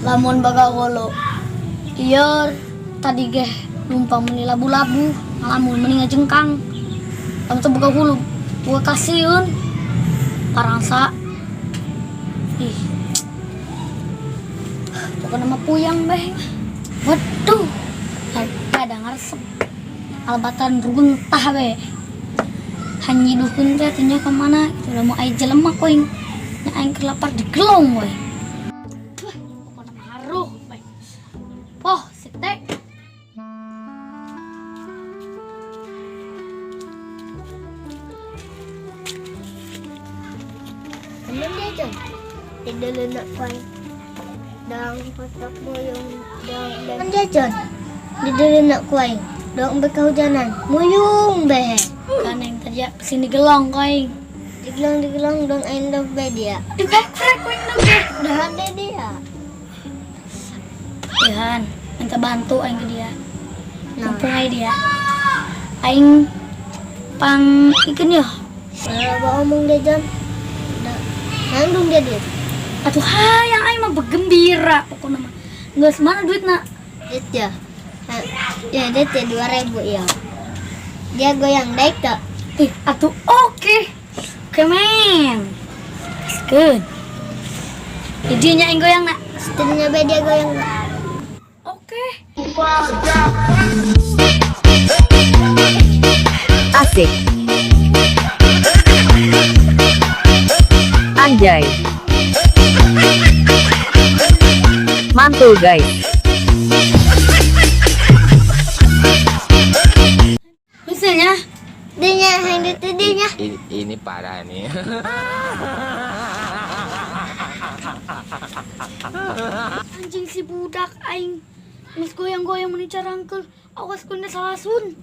Lamun boga hulu. Ieu tadi geh numpang meni labu-labu, ngalamun meni ngajengkang. Lamun teu boga hulu, boga kasieun. Parangsa. Ih. Pokoknya mah puyang beh. Waduh. Ada ngaresep. Albatan runtah be. Hanyiduhkeun teh teh nya ka mana gitu lah mau aya jelema koing. Nya aing keur lapar digelong we. Wah, pokoknya mah haruh we. Poh, sik teh. Temen dia Jon. Tidak lenak kuai. Dang patak muyung dang dang. Temen dia Jon. Tidak lenak kuai. Dang bekahujanan. Muyung behe. Kan yang tadi ya, sini gelong koing. Digelong digelong dong endok be dia. Digeprek koing dong be. Udah ada dia. Ihan, minta bantu aing ke dia. Nah. Mumpung aing dia. Aing pang ikeun yeuh. Nah, omong dia Jon. Udah. Nandung dia dia. Atuh hayang aing mah begembira pokokna mah. Geus mana duitna? Duit ya. Nah, ya duit ya 2000 ya. Dia goyang daik tak? Ih, atuh oke. Oke men. It's good. Jadi nya aing goyang nak. Setelahnya be dia goyang nak. Oke. Asik. Anjay. Mantul guys. Misalnya, Dia yang itu dia. Ini parah nih. Anjing si budak aing. Geus goyang-goyang meni carangkeul. Awas ku salah sun.